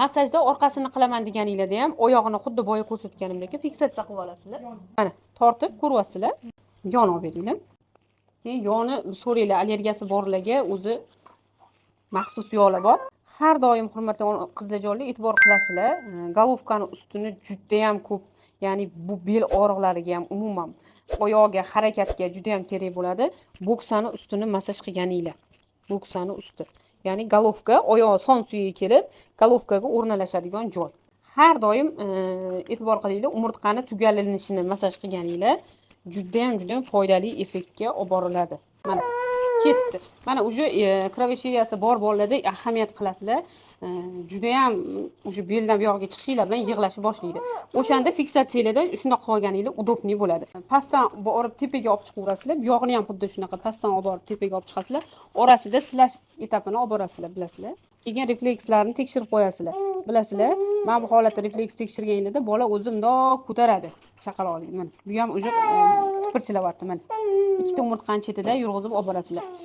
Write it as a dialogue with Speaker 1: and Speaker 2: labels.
Speaker 1: Massajda orqasini qilaman deganinglarda ham oyog'ini xuddi boya ko'rsatganimdek fiksatsiya qilib olasizlar. Mana, tortib ko'ryapsizlar. Yon olib beringlar. Keyin yog'ni so'ranglar, allergiyasi borlarga o'zi maxsus yog'lar bor. Har doim, hurmatli qizlarjonlar, e'tibor qilasizlar, головка ni ustini judayam ko'p, ya'ni bu bel og'riqlariga ham, umuman oyog'ga, harakatga judayam kerak bo'ladi. Bo'ksani ustini massaj qilganinglar, bo'ksani usti, ya'ni головка, oyoq son suyagi kelib головка ga o'rnalashadigan joy. Har doim e'tibor qilinglar, umurtqani tugallanishini massaj qilganinglar judayam, judayam foydali effektga olib boriladi. Mana, ketdi. Mana, уже кривошея si bor bolalarda ahamiyat qilasizlar. Judayam уже beldan buyog'iga chiqishinglar bilan yig'lashni boshlaydi. O'shanda fiksatsiyalarda shundoq qilib olganinglar удобный bo'ladi. Pastdan borib tepaga olib chiqaverasizlar, buyog'ini ham xuddi shunaqa pastdan olib borib tepaga olib chiqasizlar. Orasida silash etapini olib borasizlar, bilasizlar. Keyin reflekslarni tekshirib qo'yasizlar, bilasizlar. Mana bu holatda refleks tekshirganinglarda bola o'zi mundoq ko'taradi chaqaloqni. Mana, bu ham уже tipirchilayapti. Mana, ikkita umurtqani chetida yurg'izib olib borasizlar.